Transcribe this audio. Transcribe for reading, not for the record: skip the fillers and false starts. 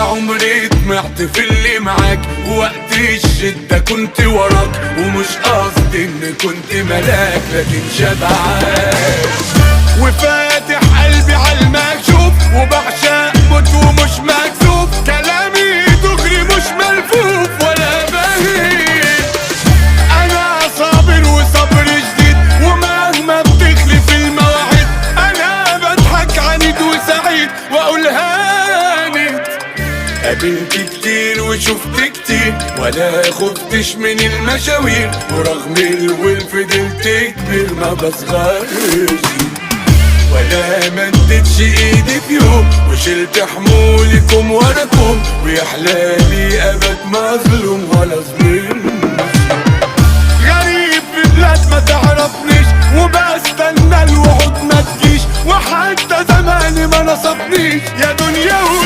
عمري طمعت في اللي معاك، ووقت الشدة كنت وراك، ومش قصدي ان كنت ملاك لكن شبعان. وفاتح قلبي على المكشوف، وبعشق موت ومش مكسوف، كلامي دغري مش ملفوف ولا بهيج. انا صابر وصبر جديد، ومهما بتخلف المواعيد انا بضحك عنيد وسعيد واقول هانت. قابلت كتير وشفت كتير، ولا خفتش من المشاوير، ورغم الول فضلت كبير ما بصغرش. ولا مدتش ايدي في يوم، وشلت حمولكم وراكم، ويا حلالي ابد مظلوم ولا ظلم. غريب في بلاد ما تعرفنيش، وبستنى الوعود ما تجيش، وحتى زماني ما نصفنيش يا دنيا.